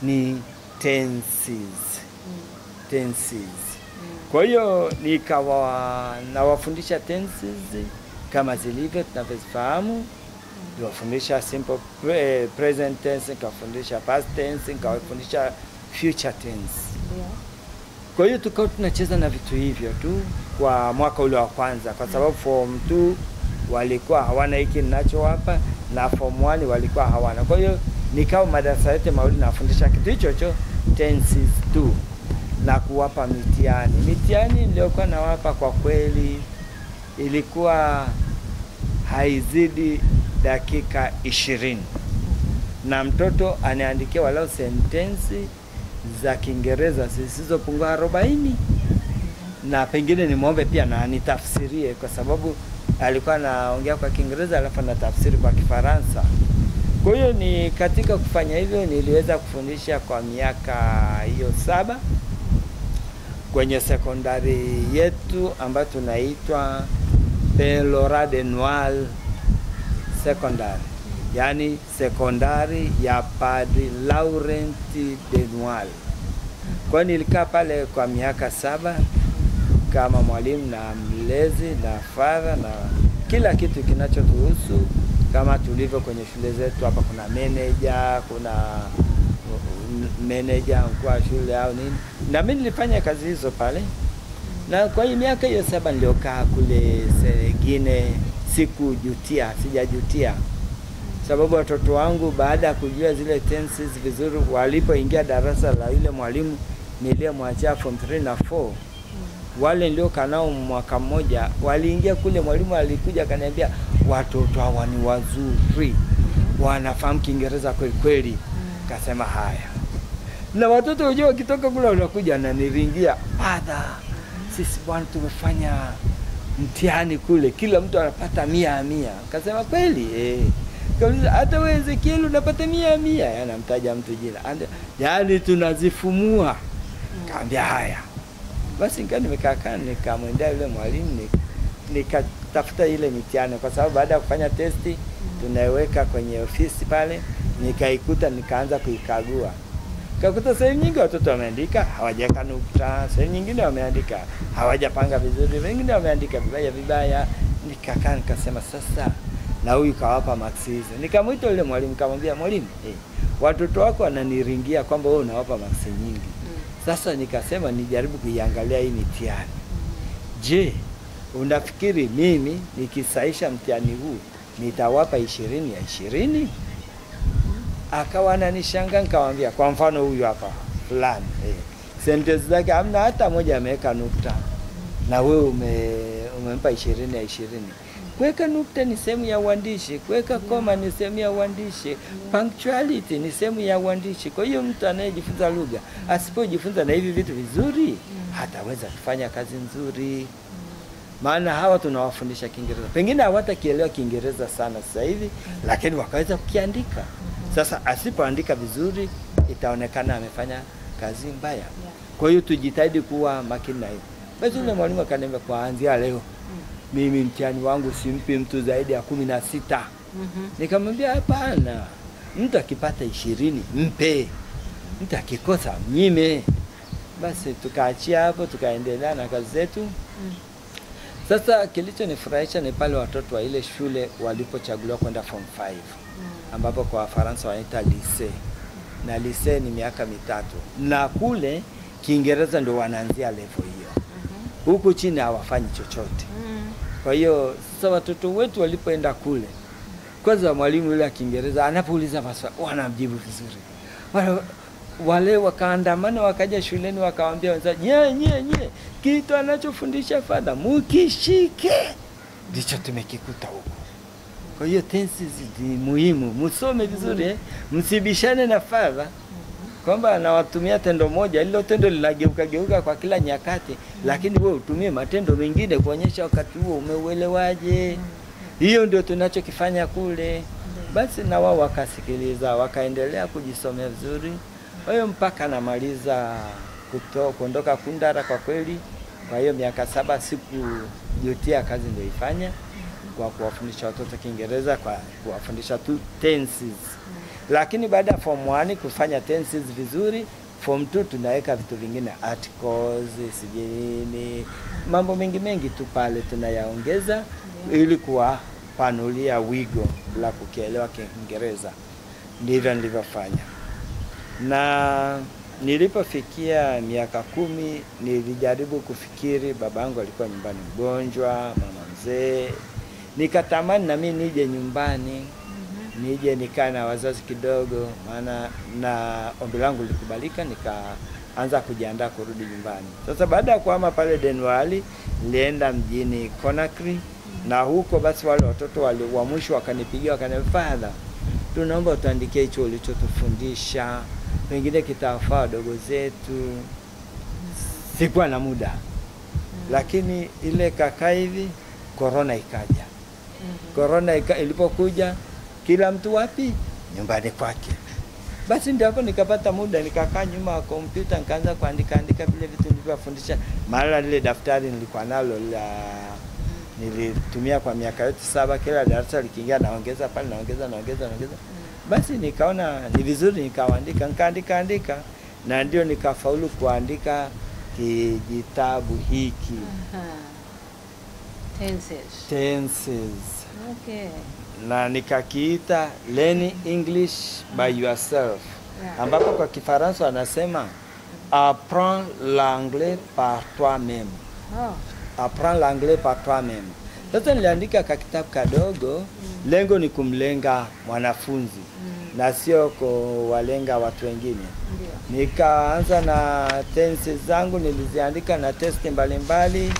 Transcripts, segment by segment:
ni tenses. Tenses. Kwa hiyo nikawa nawafundisha tenses kama zilivyo tunavyozifahamu. Niwafundisha simple present tense, nikawafundisha past tense, nikawafundisha future tense. Kwa hiyo tukawa tunacheza na vitu hivyo tu kwa mwaka ule wa kwanza, kwa sababu form 2 walikuwa hawana hiki ninachowapa na form 1 walikuwa hawana. Kwa hiyo nikawa madarasa yote mawili nafundisha kitu hicho hicho tenses tu na kuwapa mitihani. Mitihani niliyokuwa nawapa kwa kweli ilikuwa haizidi dakika 20. Na mtoto anaandikia walau sentensi za Kiingereza zisizopungua 40. Na pengine nimuombe pia na anitafsirie, kwa sababu alikuwa anaongea kwa Kiingereza alafu anatafsiri kwa Kifaransa. Kwa hiyo ni katika kufanya hivyo niliweza kufundisha kwa miaka hiyo 7 kwenye sekondari yetu ambayo tunaitwa Laurent de Noal Secondary, yani sekondari ya Padre Laurent de Noal. Kwa nilikaa pale kwa miaka 7 kama mwalimu na mlezi na father na kila kitu kinachotuhusu kama tulivyo kwenye shule zetu hapa. Kuna manager, kuna manager mkuu wa shule au nini, na mimi nilifanya kazi hizo pale. Na kwa hiyo miaka hiyo 7 niliokaa kule Seregine sikujutia, sijajutia, sababu watoto wangu baada ya kujua zile tenses vizuri, walipoingia darasa la yule mwalimu niliyemwachia form 3 na 4, wale niliokaa nao mwaka mmoja waliingia kule, mwalimu alikuja akaniambia watoto hawa ni wazuri, wanafahamu Kiingereza kweli kweli. Kasema haya. Na watoto wenyewe wakitoka kule wanakuja na niringia, father, sisi bwana tumefanya mtihani kule, kila mtu anapata 100 100. Kasema kweli? Kauliza hata wewe Ezekiel unapata 100 100? Yaani namtaja mtu jina. Yaani tunazifumua. Kaambia haya. Basi nikaa nimekaa nikamwendea yule mwalimu, nikatafuta ile mitihani, kwa sababu baada ya kufanya testi tunaiweka kwenye ofisi pale. Nikaikuta, nikaanza kuikagua. Kakuta sehemu nyingi watoto wameandika hawajaweka nukta, sehemu nyingine wameandika hawajapanga vizuri, wengine wameandika vibaya vibaya. Nikakaa nikasema sasa, na huyu kawapa maksi hizo. Nikamwita yule mwalimu nikamwambia, mwalimu, watoto wako wananiringia kwamba wewe unawapa maksi nyingi. Sasa nikasema nijaribu kuiangalia hii mitihani. Je, unafikiri mimi nikisaisha mtihani huu nitawapa 20 ya 20? Akawa ananishangaa. Nikamwambia kwa mfano huyu hapa fulani, sentence zake hamna hata moja ameweka nukta, na wewe umempa 20 ya 20. Kuweka nukta ni sehemu ya uandishi, kuweka koma ni sehemu ya uandishi, punctuality ni sehemu ya uandishi. Kwa hiyo mtu anayejifunza lugha asipojifunza na hivi vitu vizuri, hataweza kufanya kazi nzuri. Maana hawa tunawafundisha Kiingereza, pengine hawatakielewa Kiingereza sana sasa hivi, lakini wakaweza kukiandika. Sasa asipoandika vizuri itaonekana amefanya kazi mbaya. Kwa hiyo tujitahidi kuwa makini na hiyo. Basi yule mwalimu akaniambia kuanzia leo mimi mtihani wangu simpi mtu zaidi ya 16. Nikamwambia hapana, mtu akipata 20 mpe, mtu akikosa mnyime. Basi tukaachia hapo, tukaendelea na kazi zetu. Sasa kilichonifurahisha ni pale watoto wa ile shule walipochaguliwa kwenda form 5, ambapo kwa Wafaransa wanaita lycée, na lycée ni miaka 3, na kule Kiingereza ndio wanaanzia level hiyo. Huku chini hawafanyi chochote. Kwa hiyo sasa watoto wetu walipoenda kule, kwanza mwalimu yule wa Kiingereza anapouliza maswali wanamjibu vizuri. Wale wakaandamana wakaja shuleni wakawaambia wenzao, nye nye nye, kitu anachofundisha father mukishike ndicho tumekikuta huko. Kwa hiyo tenses ni muhimu, msome vizuri, Msibishane na father kwamba anawatumia tendo moja, lilo tendo linageuka geuka kwa kila nyakati, lakini wewe utumie matendo mengine kuonyesha wakati huo umeuelewaje. Hiyo ndio tunachokifanya kule. Basi na wao wakasikiliza, wakaendelea kujisomea vizuri. Kwa hiyo mpaka namaliza kuondoka Kundara, kwa kweli, kwa hiyo miaka 7 sikujutia kazi niliyoifanya kwa kuwafundisha watoto Kiingereza, kwa kuwafundisha tu tenses. Lakini baada ya form 1 kufanya tenses vizuri, form 2 tunaweka vitu vingine, articles, sijui nini, mambo mengi mengi tu pale tunayaongeza ili kuwapanulia wigo la kukielewa Kiingereza. Ndivyo nilivyofanya. Na nilipofikia miaka 10 nilijaribu kufikiri, babangu alikuwa nyumbani mgonjwa, mama mzee. Nikatamani na mimi nije nyumbani, nije nikae na wazazi kidogo, maana na ombi langu lilikubalika, nikaanza kujiandaa kurudi nyumbani. Sasa baada ya kuhama pale Denwali, nilienda mjini Conakry, na huko basi wale watoto wa mwisho wakanipigia wakaniambia, "Father, tunaomba utuandikie hicho ulichotufundisha, pengine kitawafaa wadogo zetu." Sikuwa na muda. Lakini ile kaka hivi corona ikaja. Corona ilipokuja kila mtu wapi? Nyumbani kwake. Basi ndio hapo nikapata muda, nikakaa nyuma ya kompyuta nikaanza kuandika andika vile vitu nilivyofundisha. Mara lile daftari nilikuwa nalo la nilitumia kwa miaka yote 7, kila darasa likiingia naongeza pale, naongeza naongeza naongeza. Basi nikaona ni vizuri nikaandika, nikaandika andika, na ndio nikafaulu kuandika kijitabu hiki. Tenses. Tenses. Okay. Na nikakiita Learn English by Yourself. Yeah. Ambapo kwa Kifaransa wanasema apprends l'anglais par toi-même. Oh. Apprends l'anglais par toi-même. Sasa niliandika ka kitabu kadogo, lengo ni kumlenga mwanafunzi na sio kuwalenga watu wengine. Ndio. Nikaanza na tenses zangu niliziandika na testi mbalimbali.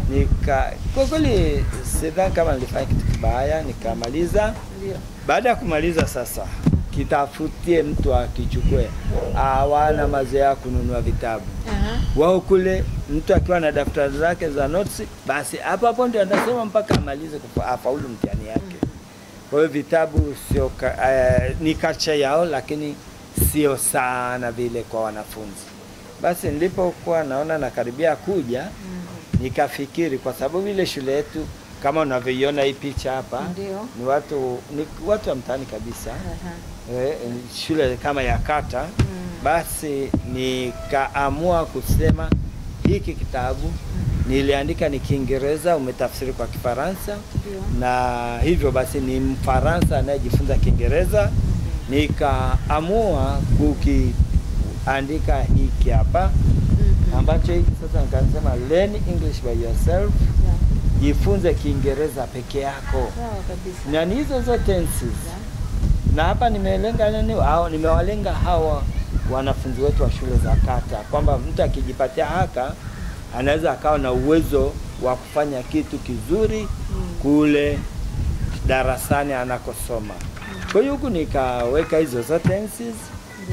Ndio. Nika kwa kweli sidhani kama nilifanya kitu kibaya, nikamaliza. Ndio. Baada ya kumaliza sasa kitafutie mtu akichukue. Hawana mazoea kununua vitabu. Wao kule mtu akiwa na daftari zake za notes, basi hapo hapo ndio anasoma mpaka amalize afaulu mtihani yake. Kwa hiyo vitabu sio ni culture yao, lakini sio sana vile kwa wanafunzi. Basi nilipokuwa naona nakaribia kuja, nikafikiri kwa sababu ile shule yetu kama unavyoiona hii picha hapa, Ndio. ni watu wa mtaani kabisa. Shule kama ya kata. Basi nikaamua kusema hiki kitabu niliandika ni Kiingereza, umetafsiri kwa Kifaransa. Na hivyo basi ni Mfaransa anayejifunza Kiingereza. Nikaamua kukiandika hiki hapa, ambacho hiki sasa nikasema learn English by yourself. Jifunze Kiingereza peke yako. Sawa kabisa. Na ni hizo zote tenses. Na hapa nimelenga nani? Hao nimewalenga hawa wanafunzi wetu wa shule za kata, kwamba mtu akijipatia haka anaweza akawa na uwezo wa kufanya kitu kizuri kule darasani anakosoma. Kwa hiyo huku nikaweka hizo zote tenses,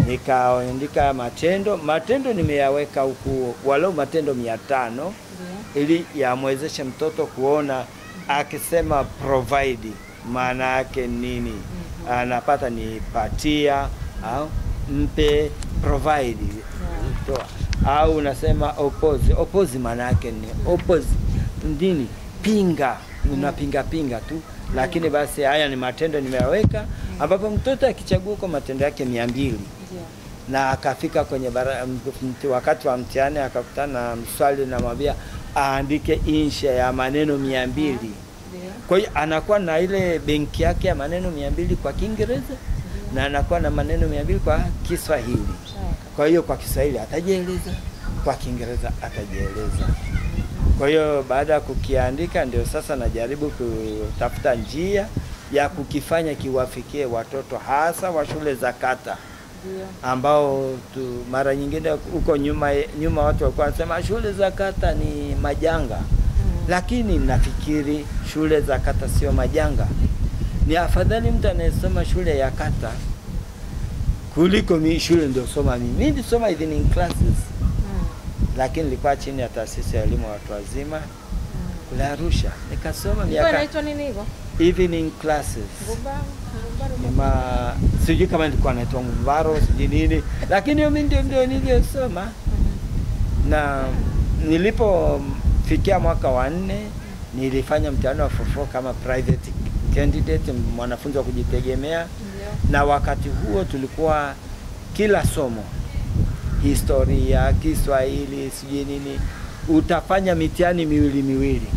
nikaandika matendo. Matendo nimeyaweka huku walau matendo 500 ili yamwezeshe mtoto kuona akisema provide maana yake nini. Anapata ni patia au mpe, provide toa. Au unasema oppose. Oppose maana yake ni oppose nini? Pinga. Unapinga pinga tu. Lakini basi haya ni matendo nimeyaweka, ambapo mtoto akichagua kwa matendo yake 200 na akafika kwenye wakati wa mtihani akakutana na mswali na mwambia aandike insha ya maneno 200. Kwa hiyo anakuwa na ile benki yake ya maneno 200 kwa Kiingereza na anakuwa na maneno 200 kwa Kiswahili. Kwa hiyo kwa Kiswahili atajieleza, kwa Kiingereza atajieleza. Kwa hiyo baada ya kukiandika ndio sasa najaribu kutafuta njia ya kukifanya kiwafikie watoto hasa wa shule za kata, ambao mara nyingine huko nyuma watu walikuwa wanasema shule za kata ni majanga. Lakini nafikiri shule za kata sio majanga. Ni afadhali mtu anayesoma shule ya kata kuliko shule ndio soma mimi. Mimi nilisoma evening classes. Lakini nilikuwa chini ya taasisi ya elimu ya watu wazima kule Arusha. Nikasoma miaka. Inaitwa nini hivyo? Evening classes. Sijui kama nilikuwa naitwa Ngumbaro, sijui nini. Lakini mimi ndio niliyosoma. Na nilipofikia mwaka wa 4 nilifanya mtihani wa form 4 kama private candidate, mwanafunzi wa kujitegemea. Na wakati huo tulikuwa kila somo, historia, Kiswahili, sijui nini, utafanya mitihani miwili miwili.